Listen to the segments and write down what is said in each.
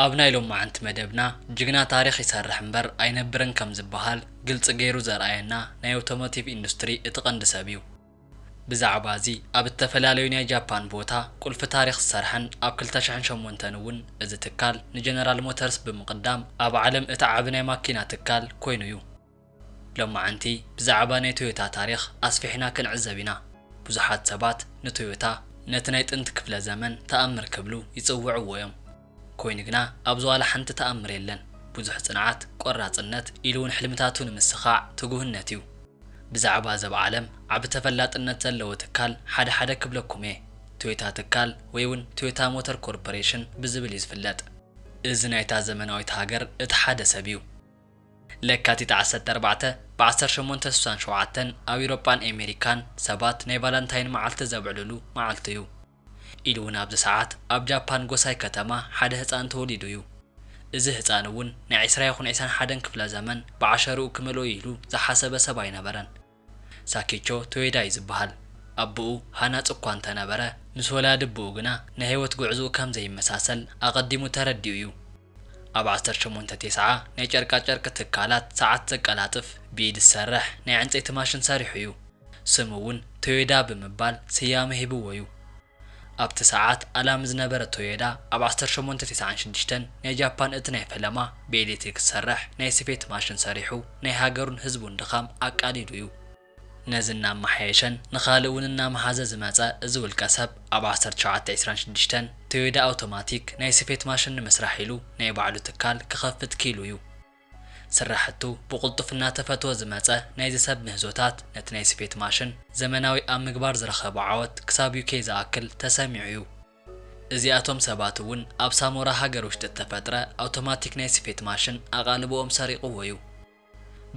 ኣብ ናይ ሎማዓንቲ መደብና፣ ጅግና ታሪኽ ይሰርሕ እምበር ኣይነብርን ከም ዝበሃል ግልጺ ገይሩ ዘርኣየና ናይ ኣውቶሞቲቭ ኢንዱስትሪ እቲ ቀንዲ ሰብ እዩ። ብዛዕባ እዚ ኣብ እተፈላለዩ ናይ ጃፓን ቦታ ቁልፊ ታሪኽ ዝሰርሐን ኣብ ክልተ ሽሕን ሸሞንተን እውን እዚ ትካል ንጀነራል ሞተርስ ብምቕዳም ኣብ ዓለም እቲ ዓቢ ናይ ማኪና ትካል ኮይኑ እዩ። ሎማዓንቲ ብዛዕባ ናይ ቶዮታ ታሪኽ ኣስፊሕና ክንዕዘብ ኢና። ብዙሓት ሰባት ንቶዮታ ነቲ ናይ ጥንቲ ክፍለ ዘመን ተኣምር ክብሉ ይጽውዕዎ እዮም። ኮይኑ ግና ኣብዚ ዋላ ሓንቲ ተኣምር የለን። ብዙሕ ጽንዓት፣ ቆራጽነት ኢሉ እውን ሕልምታቱ ንምስኻዕ ትጉህነት እዩ። ብዛዕባ እዚ ኣብ ዓለም ዓቢ ተፈላጥነት ዘለዎ ትካል ሓደ ሓደ ክብለኩም እየ። ቶዮታ ትካል ወይ እውን ቶዮታ ሞተር ኮርፖሬሽን ብዝብል እዩ ዝፍለጥ። እዚ ናይታ ዘመናዊት ሃገር እቲ ሓደ ሰብ እዩ። ለካቲት ዓሰርተ ኣርባዕተ ብ ዓሰርተ ሸሞንተ ስሳን ሸውዓተን ኣብ ኤውሮጳን ኣሜሪካን ሰባት ናይ ቫለንታይን መዓልቲ ዘብዕልሉ መዓልቲ እዩ። ኢሉ እውን ኣብዚ ሰዓት ኣብ ጃፓን ጎሳይ ከተማ ሓደ ህጻን ተወሊዱ እዩ። እዚ ህጻን እውን ናይ ዕስራ ይኹን ዕስራን ሓደን ክፍለ ዘመን ብዓሸርኡ ክመልኦ ኢሉ ዝሓሰበ ሰብ ኣይነበረን። ሳኪቾ ቶዮዳ እዩ ዝበሃል። ኣቦኡ ሃናጺ እኳ እንተነበረ፣ ምስ ወላዲ ኣቦኡ ግና ናይ ህይወት ጉዕዞኡ ከም ዘይመሳሰል ኣቐዲሙ ተረዲኡ እዩ። ኣብ ዓሰርተ ሸሞንተ ተስዓ ናይ ጨርቃጨርቂ ትካላት ሰዓት ዘቀላጥፍ ብኢድ ዝሰርሕ ናይ ዕንጸይቲ ማሽን ሰሪሑ እዩ። ስሙ እውን ቶዮዳ ብምባል ስያመ ሂብዎ እዩ። ኣብቲ ሰዓት ኣላሚ ዝነበረ ቶዮዳ ኣብ ዓሰርተ ሸሞንተ ተስዓን ሽዱሽተን ናይ ጃፓን እቲ ናይ ፈለማ ብኤሌክትሪክ ዝሰርሕ ናይ ስፌት ማሽን ሰሪሑ ናይ ሃገሩን ህዝቡን ድኻም ኣቃሊሉ እዩ። ነዚ እናመሓየሸን ንኻልእ እውን እናመሃዘ ዝመጸ እዚ ውልቀ ሰብ ኣብ ዓሰርተ ሸውዓተ ዕስራን ሽዱሽተን ቶዮዳ ኣውቶማቲክ ናይ ስፌት ማሽን ንምስራሕ ኢሉ ናይ ባዕሉ ትካል ክኸፍት ኪኢሉ እዩ። ስራሕቱ ብቕልጡፍ እናተፈትወ ዝመጸ ናይዚ ሰብ ምህዞታት ነቲ ናይ ስፌት ማሽን ዘመናዊ ኣብ ምግባር ዝረኸቦ ዓወት ክሳብ ዩኬ ዝኣክል ተሰሚዑ እዩ። እዚኣቶም ሰባት እውን ኣብ ሳሞራ ሃገር ውሽጢ እተፈጥረ ኣውቶማቲክ ናይ ስፌት ማሽን ኣቓልቦኦም ሰሪቕዎ እዩ።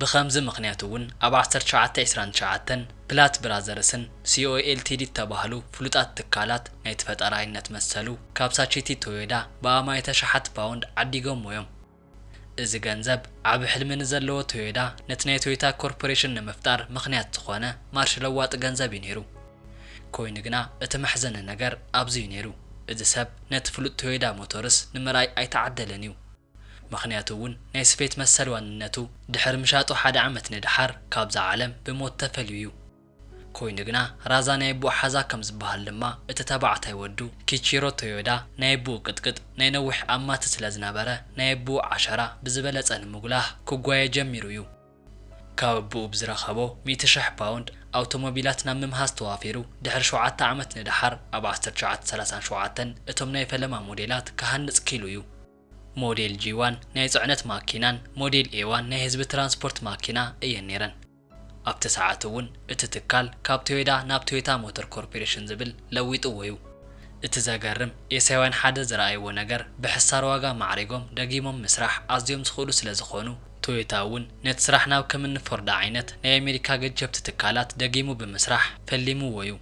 ብኸምዚ ምኽንያት እውን ኣብ ዓሰርተ ሸውዓተ ዕስራን ትሽዓተን ፕላት ብራዘርስን ሲኦ ኤልቲዲ እተባህሉ ፍሉጣት ትካላት ናይቲ ፈጠራይነት መሰሉ ካብ ሳቺቲ ቶዮዳ ብኣማኢተ ሸሓት ፓውንድ ዓዲጎምዎ እዮም። እዚ ገንዘብ ዓቢ ሕልሚ ንዘለዎ ቶዮዳ ነቲ ናይ ቶዮታ ኮርፖሬሽን ንምፍጣር ምኽንያት ዝኾነ ማርሽ ለዋጢ ገንዘብ እዩ ነይሩ። ኮይኑ ግና እቲ መሕዘኒ ነገር ኣብዚ እዩ ነይሩ። እዚ ሰብ ነቲ ፍሉጥ ቶዮዳ ሞቶርስ ንምርኣይ ኣይተዓደለን እዩ። ምኽንያቱ እውን ናይ ስፌት መሰል ዋንነቱ ድሕሪ ምሻጡ ሓደ ዓመት ንደሓር ካብዛ ዓለም ብሞት ተፈልዩ እዩ። ኮይኑ ግና ራዛ ናይ ኣቦኡ ሓዛ ከም ዝበሃል ድማ እቲ ተባዕታይ ወዱ ኪቺሮ ቶዮዳ ናይ ኣቦኡ ቅጥቅጥ ናይ ነዊሕ ኣማቲ ስለ ዝነበረ ናይ ኣቦኡ ዓሸራ ብዝበለጸ ንምጉላህ ክጓየ ጀሚሩ እዩ። ካብ ኣቦኡ ብዝረኸቦ ሚእቲ ሽሕ ፓውንድ ኣውቶሞቢላት ናብ ምምሃዝ ተዋፊሩ ድሕሪ ሸውዓተ ዓመት ንደሓር ኣብ ዓሰርተ ሸውዓተ ሰላሳን ሸውዓተን እቶም ናይ ፈለማ ሞዴላት ክሃንጽ ኪኢሉ እዩ። ሞዴል ጂ ዋን ናይ ጽዕነት ማኪናን ሞዴል ኤ ዋን ናይ ህዝቢ ትራንስፖርት ማኪና እየን ነይረን። ኣብቲ ሰዓት እውን እቲ ትካል ካብ ቶዮዳ ናብ ቶዮታ ሞተር ኮርፖሬሽን ዝብል ለዊጥዎ እዩ። እቲ ዘገርም ኤስያውያን ሓደ ዝረኣይዎ ነገር ብሕሳር ዋጋ ማዕሪጎም ደጊሞም ምስራሕ ኣዝዮም ዝኽእሉ ስለ ዝኾኑ ቶዮታ እውን ነቲ ስራሕ ናብ ከምኒ ፎርድ ዓይነት ናይ ኣሜሪካ ገጀብቲ ትካላት ደጊሙ ብምስራሕ ፈሊምዎ እዩ።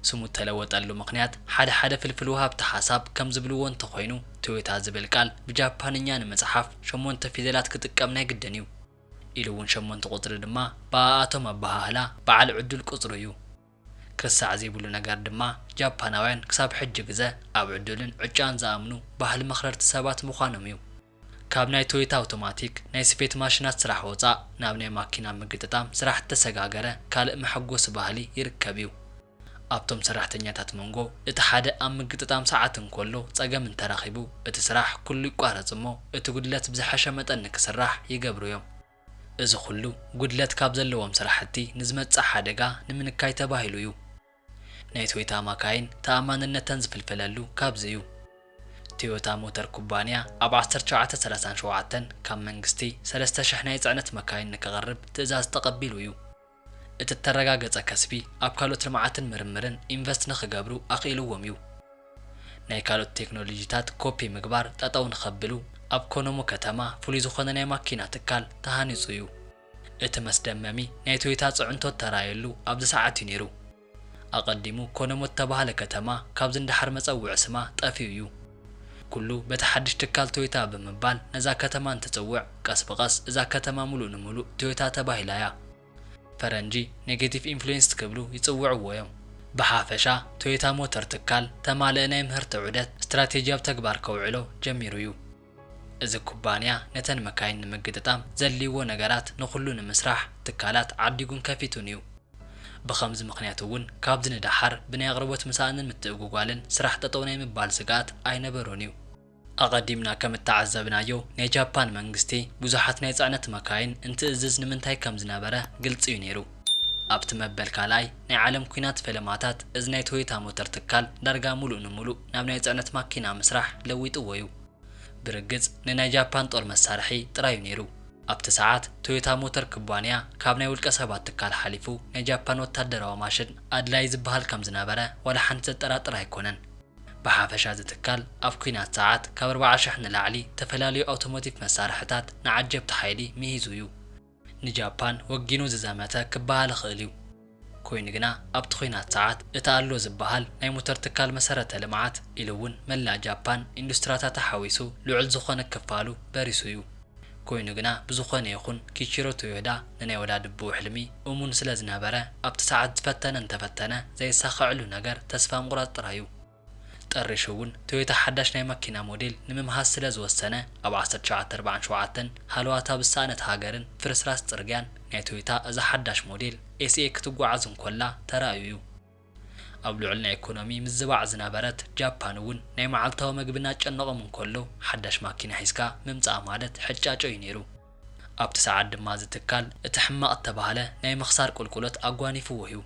ስሙ እተለወጠሉ ምኽንያት ሓደ ሓደ ፍልፍል ወሃብቲ ሓሳብ ከም ዝብልዎ እንተኾይኑ ቶዮታ ዝብል ቃል ብጃፓንኛ ንምጽሓፍ ሸሞንተ ፊደላት ክጥቀም ናይ ግድን እዩ። ኢሉ እውን ሸሞንተ ቁጽሪ ድማ ብኣኣቶም ኣበሃህላ በዓል ዕዱል ቁጽሪ እዩ። ክርሳዕ ዘይብሉ ነገር ድማ ጃፓናውያን ክሳብ ሕጂ ግዘ ኣብ ዕዱልን ዕጫን ዝኣምኑ ባህሊ መኽረርቲ ሰባት ምዃኖም እዩ። ካብ ናይ ቶዮታ ኣውቶማቲክ ናይ ስፌት ማሽናት ስራሕ ወፃእ ናብ ናይ ማኪና ምግጥጣም ስራሕ እተሰጋገረ ካልእ መሐጎሲ ባህሊ ይርከብ እዩ። ኣብቶም ሰራሕተኛታት መንጎ እቲ ሓደ ኣብ ምግጥጣም ሰዓት እንከሎ ጸገም እንተረኺቡ እቲ ስራሕ ኩሉ ይቋረጽ እሞ እቲ ጉድለት ብዝሐሸ መጠን ንክስራሕ ይገብሩ እዮም። እዚ ኩሉ ጉድለት ካብ ዘለዎም ስራሕቲ ንዝመጽእ ሓደጋ ንምንካይ ተባሂሉ እዩ። ናይ ቶዮታ ማካይን ተኣማንነተን ዝፍልፈለሉ ካብዚ እዩ። ቶዮታ ሞተር ኩባንያ ኣብ ዓሰርተ ሸውዓተ ሰላሳን ሸውዓተን ካብ መንግስቲ ሰለስተ ሽሕ ናይ ጽዕነት መካይን ንክቐርብ ትእዛዝ ተቐቢሉ እዩ። እቲ እተረጋገጸ ከስቢ ኣብ ካልኦት ልምዓትን ምርምርን ኢንቨስት ንኽገብሩ ኣኽኢልዎም እዩ። ናይ ካልኦት ቴክኖሎጂታት ኮፒ ምግባር ጠጠው ንኸብሉ ኣብ ኮኖሞ ከተማ ፍሉይ ዝኾነ ናይ ማኪና ትካል ተሃኒጹ እዩ። እቲ መስደመሚ ናይ ቶዮታ ጽዕንቶ እተራእየሉ ኣብዚ ሰዓት እዩ ነይሩ። ኣቐዲሙ ኮኖሞ እተባህለ ከተማ ካብዚ ንደሓር መጸውዒ ስማ ጠፊኡ እዩ። ኩሉ በቲ ሓድሽ ትካል ቶዮታ ብምባል ነዛ ከተማ እንትጽውዕ ቀስ ብቐስ እዛ ከተማ ሙሉእ ንሙሉእ ቶዮታ ተባሂላ እያ። ፈረንጂ ኔጌቲቭ ኢንፍሉዌንስ ክብሉ ይጽውዕዎ እዮም። ብሓፈሻ ቶዮታ ሞተር ትካል ተማልአ ናይ ምህርቲ ዑደት ስትራቴጂ ኣብ ተግባር ከውዕሎ ጀሚሩ እዩ። እዚ ኩባንያ ነተን መካይን ንምግጥጣም ዘድልይዎ ነገራት ንኹሉ ንምስራሕ ትካላት ዓዲጉን ከፊቱን እዩ። ብኸምዚ ምኽንያት እውን ካብዚ ንደሓር ብናይ ኣቕርቦት ምሳእንን ምትእጉጓልን ስራሕ ጠጠው ናይ ምባል ስግኣት ኣይነበሮን እዩ። ኣቐዲምና ከም እተዓዘብናዮ ናይ ጃፓን መንግስቲ ብዙሓት ናይ ጽዕነት መካይን እንትእዝዝ ንምንታይ ከም ዝነበረ ግልጺ እዩ ነይሩ። ኣብቲ መበል ካልኣይ ናይ ዓለም ኲናት ፈለማታት እዚ ናይ ቶዮታ ሞተር ትካል ዳርጋ ሙሉእ ንሙሉእ ናብ ናይ ጽዕነት ማኪና ምስራሕ ለዊጥዎ እዩ። ብርግጽ ንናይ ጃፓን ጦር መሳርሒ ጥራይ እዩ ነይሩ። ኣብቲ ሰዓት ቶዮታ ሞተር ኩባንያ ካብ ናይ ውልቀ ሰባት ትካል ሓሊፉ ናይ ጃፓን ወታደራዊ ማሽን ኣድላይ ዝበሃል ከም ዝነበረ ዋላ ሓንቲ ዘጠራጥር ኣይኮነን። ብሓፈሻ እዚ ትካል ኣብ ኲናት ሰዓት ካብ ኣርባዓ ሽሕ ንላዕሊ ተፈላለዩ ኣውቶሞቲቭ መሳርሕታት ንዓጀብቲ ሓይሊ ምሂዙ እዩ። ንጃፓን ወጊኑ ዝዘመተ ክበሃል ይኽእል እዩ። ኮይኑ ግና ኣብቲ ኲናት ሰዓት እቲ ኣሎ ዝበሃል ናይ ሞተር ትካል መሰረተ ልምዓት ኢሉ እውን መላእ ጃፓን ኢንዱስትራታታ ሓዊሱ ልዑል ዝኾነ ክፋሉ በሪሱ እዩ። ኮይኑ ግና ብዝኾነ ይኹን ኪቺሮ ቶዮዳ ንናይ ወላድብኡ ሕልሚ እሙን ስለ ዝነበረ ኣብቲ ሰዓት ዝፈተነ እንተፈተነ ዘይሳኸዐሉ ነገር ተስፋ ምቑራፅ ጥራይ እዩ። ጠሪሹ እውን ቶዮታ ሓዳሽ ናይ ማኪና ሞዴል ንምምሃዝ ስለ ዝወሰነ ኣብ ዓሰርተ ትሽዓተ ኣርባዓን ሸውዓተን ሃለዋት ኣብ ዝሰኣነት ሃገርን ፍርስራስ ፅርግያን ናይ ቶዮታ እዛ ሓዳሽ ሞዴል ኤስኤ ክትጓዓዝ እንኮላ ተራእዩ እዩ። ኣብ ልዑል ናይ ኢኮኖሚ ምዝባዕ ዝነበረት ጃፓን እውን ናይ መዓልታዊ መግቢ እናጨነቖም እንከሎ ሓዳሽ ማኪና ሒዝካ ምምፃእ ማለት ሕጫጮ እዩ ነይሩ። ኣብቲ ሰዓት ድማ እዚ ትካል እቲ ሕማቕ እተባህለ ናይ ምኽሳር ቁልቁለት ኣጓኒፍዎ እዩ።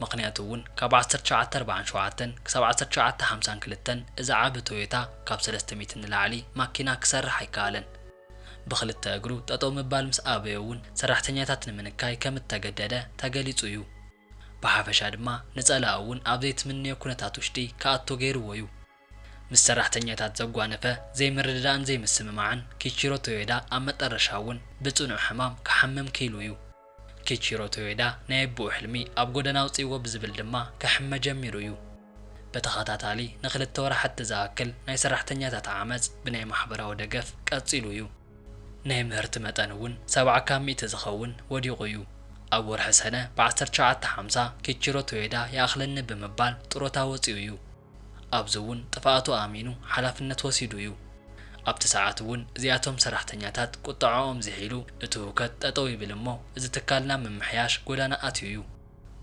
ምኽንያቱ እውን ካብ ዓሰርተ ትሽዓተ ኣርባዓን ሸውዓተን ክሳብ ዓሰርተ ትሽዓተ ሓምሳን ክልተን እዚ ዓቢ ቶዮታ ካብ ሰለስተ ሚእቲ ንላዕሊ ማኪና ክሰርሕ ኣይከኣለን። ብኽልተ እግሩ ጠጠው ምባል ምስ ኣበዮ እውን ሰራሕተኛታት ንምንካይ ከም እተገደደ ተገሊጹ እዩ። ብሓፈሻ ድማ ንጸላኡ እውን ኣብ ዘይትምነዮ ኩነታት ውሽጢ ክኣቱ ገይርዎ እዩ። ምስ ሰራሕተኛታት ዘጓነፈ ዘይምርድዳእን ዘይምስምማዕን ኪቺሮ ቶዮዳ ኣብ መጠረሻ እውን ብጽኑዕ ሕማም ክሓምም ክኢሉ እዩ። ኪቺሮ ቶዮዳ ናይ ኣቦኡ ሕልሚ ኣብ ጎደና ኣውጺእዎ ብዝብል ድማ ክሕመ ጀሚሩ እዩ። ብተኸታታሊ ንኽልተ ወራሕቲ ዝኣክል ናይ ሰራሕተኛታት ዓመጽ ብናይ ማሕበራዊ ደገፍ ቀጺሉ እዩ። ናይ ምህርቲ መጠን እውን ሰብዓ ካብ ሚእቲ ዝኸውን ወዲቑ እዩ። ኣብ ወርሒ ሰነ ብ ዓሰርተ ትሽዓተ ሓምሳ ኪቺሮ ቶዮዳ ይኣኽለኒ ብምባል ጥሮታ ወጺኡ እዩ። ኣብዚ እውን ጥፍኣቱ ኣሚኑ ሓላፍነት ወሲዱ እዩ። ኣብቲ ሰዓት እውን እዚኣቶም ሰራሕተኛታት ቁጥዐኦም ዝሒሉ እቲ ህውከት ጠጠው ይብል እሞ እዚ ትካልና ምምሕያሽ ጎዳና ኣትዩ እዩ።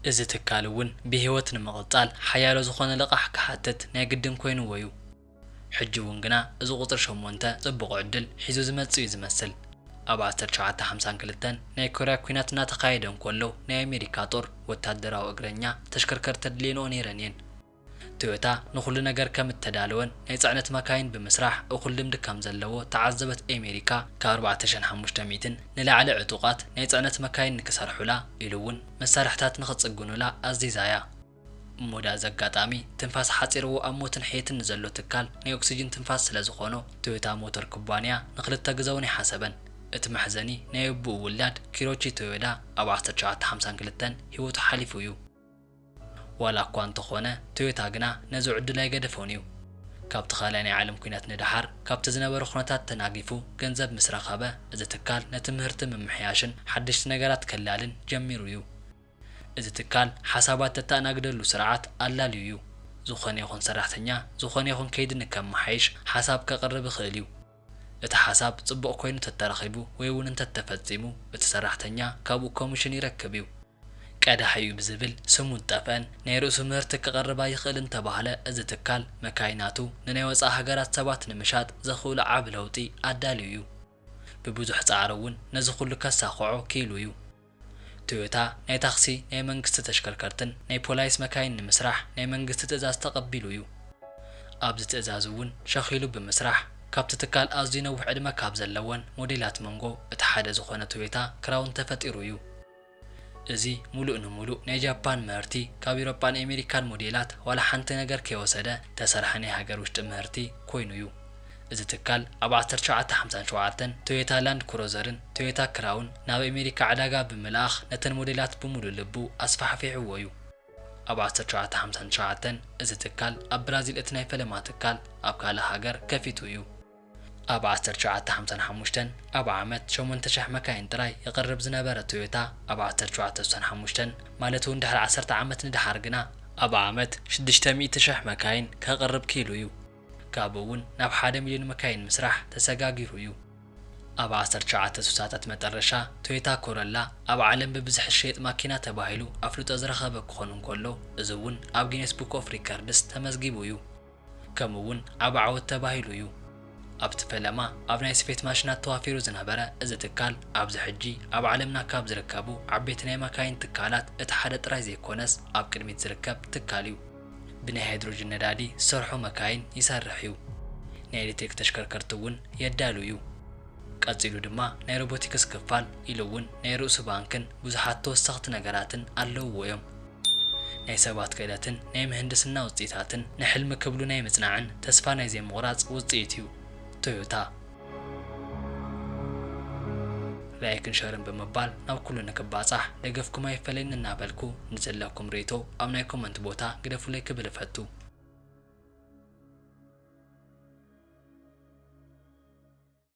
እዚ ትካል እውን ብህይወት ንምቕጻል ሓያሎ ዝኾነ ልቓሕ ክሓትት ናይ ግድን ኮይንዎ እዩ። ሕጂ እውን ግና እዚ ቁጽሪ ሸሞንተ ጽቡቕ ዕድል ሒዙ ዝመጽእ እዩ ዝመስል። ኣብ ዓሰርተ ትሽዓተ ሓምሳን ክልተን ናይ ኮርያ ኲናት እናተኻየደ እንከሎ ናይ ኣሜሪካ ጦር ወታደራዊ እግረኛ ተሽከርከርቲ ኣድልየንኦ ነይረን እየን። ቶዮታ ንኹሉ ነገር ከም እተዳለወን ናይ ጽዕነት መካይን ብምስራሕ እኹል ልምዲ ከም ዘለዎ ተዓዘበት ኣሜሪካ ካብ ኣርባዕተ ሽሕን ሓሙሽተ ሚእትን ንላዕሊ ዕጡቓት ናይ ጽዕነት መካይን ንክሰርሑላ ኢሉ እውን መሳርሕታት ንክጽግኑላ ኣዚዛያ። እሞ ዳኣ እዚ ኣጋጣሚ ትንፋስ ሓጺርዎ ኣብ ሞትን ሕየትን ንዘሎ ትካል ናይ ኦክስጅን ትንፋስ ስለ ዝኾኖ ቶዮታ ሞተር ኩባንያ ንክልተ ግዘ እውን ኣይሓሰበን። እቲ መሕዘኒ ናይ ኣቦኡ ውላድ ኪሮቺ ቶዮዳ ኣብ ዓሰርተ ትሽዓተ ሓምሳን ክልተን ህይወቱ ሓሊፉ እዩ። ዋላ እኳ እንተኾነ ቶዮታ ግና ነዚ ዕድል ኣይገደፎን እዩ። ካብቲ ካልኣይ ናይ ዓለም ኲናት ንደሓር ካብቲ ዝነበረ ኩነታት ተናጊፉ ገንዘብ ምስ ረኸበ እዚ ትካል ነቲ ምህርቲ ምምሕያሽን ሓደሽቲ ነገራት ከላልን ጀሚሩ እዩ። እዚ ትካል ሓሳባት ተተኣናግደሉ ስርዓት ኣላልዩ እዩ። ዝኾነ ይኹን ሰራሕተኛ ዝኾነ ይኹን ከይዲ ንከመሓይሽ ሓሳብ ከቕርብ ይኽእል እዩ። እቲ ሓሳብ ጽቡቕ ኮይኑ ተተረኺቡ ወይ እውን እንተተፈጺሙ እቲ ሰራሕተኛ ካብኡ ኮሚሽን ይረክብ እዩ። ቀዳሒ እዩ ብዝብል ስሙ ዝጠፍአን ናይ ርእሱ ምህርቲ ክቐርብ ኣይኽእል እንተባህለ እዚ ትካል መካይናቱ ንናይ ወጻኢ ሃገራት ሰባት ንምሻጥ ዘኽእሉ ዓቢ ለውጢ ኣዳልዩ እዩ። ብብዙሕ ጻዕሪ እውን ነዚ ኩሉ ከሳኽዖ ክኢሉ እዩ። ቶዮታ ናይ ታክሲ ናይ መንግስቲ ተሽከርከርትን ናይ ፖላይስ መካይን ንምስራሕ ናይ መንግስቲ ትእዛዝ ተቐቢሉ እዩ። ኣብዚ ትእዛዝ እውን ሸኺሉ ብምስራሕ ካብቲ ትካል ኣዝዩ ነዊሕ ዕድመ ካብ ዘለወን ሞዴላት መንጎ እቲ ሓደ ዝኾነ ቶዮታ ክራውን ተፈጢሩ እዩ። እዚ ሙሉእ ንሙሉእ ናይ ጃፓን ምህርቲ ካብ ኤውሮጳን ኣሜሪካን ሞዴላት ዋላ ሓንቲ ነገር ከይወሰደ ተሰርሐ ናይ ሃገር ውሽጢ ምህርቲ ኮይኑ እዩ። እዚ ትካል ኣብ ዓሰርተ ትሽዓተ ሓምሳን ሸውዓተን ቶዮታ ላንድ ክሩዘርን ቶዮታ ክራውን ናብ ኣሜሪካ ዕዳጋ ብምልኣኽ ነተን ሞዴላት ብሙሉእ ልቡ ኣስፋሕፊሕዎ እዩ። ኣብ ዓሰርተ ትሽዓተ ሓምሳን ትሽዓተን እዚ ትካል ኣብ ብራዚል እቲ ናይ ፈለማ ትካል ኣብ ካልእ ሃገር ከፊቱ እዩ። ኣብ ዓሰርተ ትሽዓተ ሓምሳን ሓሙሽተን ኣብ ዓመት ሸሞንተ ሽሕ መካይን ጥራይ የቕርብ ዝነበረ ቶዮታ ኣብ ዓሰርተ ትሽዓተ ስሳን ሓሙሽተን ማለት እውን ድሕሪ ዓሰርተ ዓመት ንደሓር ግና ኣብ ዓመት ሽዱሽተ ሚእቲ ሽሕ መካይን ከቕርብ ክኢሉ እዩ። ካብኡ እውን ናብ ሓደ ሚልዮን መካይን ምስራሕ ተሰጋጊሩ እዩ። ኣብ ዓሰርተ ትሽዓተ ስሳታት መጠረሻ፣ ቶዮታ ኮረላ ኣብ ዓለም ብብዝሒ ዝሸየጥ ማኪና ተባሂሉ ኣፍልጦ ዝረኸበ ክኾን እንከሎ፣ እዚ እውን ኣብ ጊነስ ቡክ ኦፍ ሪከርድስ ተመዝጊቡ እዩ። ከምኡ እውን ዓቢ ዓወት ተባሂሉ እዩ። ኣብቲ ፈለማ ኣብ ናይ ስፌት ማሽናት ተዋፊሩ ዝነበረ እዚ ትካል፣ ኣብዚ ሕጂ ኣብ ዓለምና ካብ ዝርከቡ ዓበይቲ ናይ መካይን ትካላት እቲ ሓደ ጥራይ ዘይኮነስ፣ ኣብ ቅድሚት ዝርከብ ትካል እዩ። ብናይ ሃይድሮጅን ነዳዲ ዝሰርሑ መካይን ይሰርሕ እዩ። ናይ ኤሌክትሪክ ተሽከርከርቲ እውን የዳሉ እዩ። ቀጺሉ ድማ ናይ ሮቦቲክስ ክፋል ኢሉ እውን ናይ ርእሱ ባንክን ብዙሓት ተወሰኽቲ ነገራትን ኣለውዎ እዮም። ናይ ሰባት ክእለትን ናይ ምህንድስና ውጽኢታትን ንሕልሚ ክብሉ ናይ ምጽናዕን ተስፋ ናይ ዘይምቑራጽ ውጽኢት እዩ ቶዮታ። ላይክን ሸርን ብምባል ናብ ኩሉ ንክባጻሕ ደገፍኩም ኣይፈለየኒ እናበልኩ፣ ንዘለኩም ርእይቶ ኣብ ናይ ኮመንት ቦታ ግደፉለይ ክብል እፈቱ።